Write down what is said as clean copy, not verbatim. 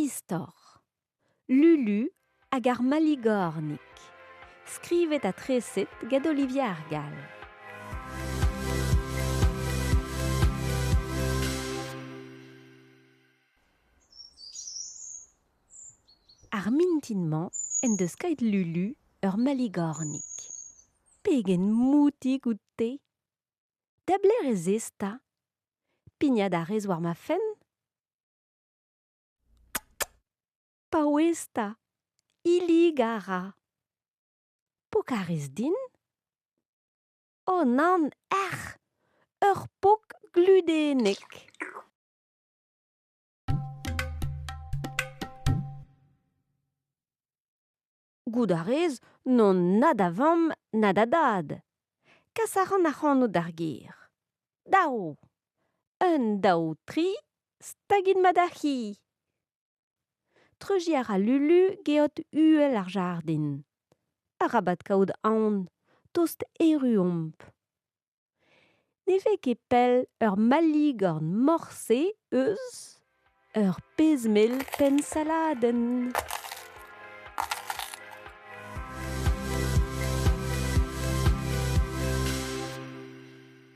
Istor Lulu hag ar maligornig. Skrivet ha treset gant Olivier Ar Gall. Ar mintin-mañ en deus kaet Lulu ur maligornig. Pegen moutik out-te! Da belec'h ez ez 'ta? Pignat a rez war ma fenn? Paouez 'ta, hillig a ra. Pok a rez din? Oh nann, erc'h! Ur pok gludennek. Goût a rez n'on na da vamm na da dad. Kas a ran ac'hanout d'ar gêr. Daou ! Un, daou, tri, stagit ma d'ar c'hi. Treuziñ a ra Lulu geot uhel ar jardin. Arabat kaout aon, tost erru omp. Ne vez ket pell ur maligorn morse eus ur pezh mell penn saladenn.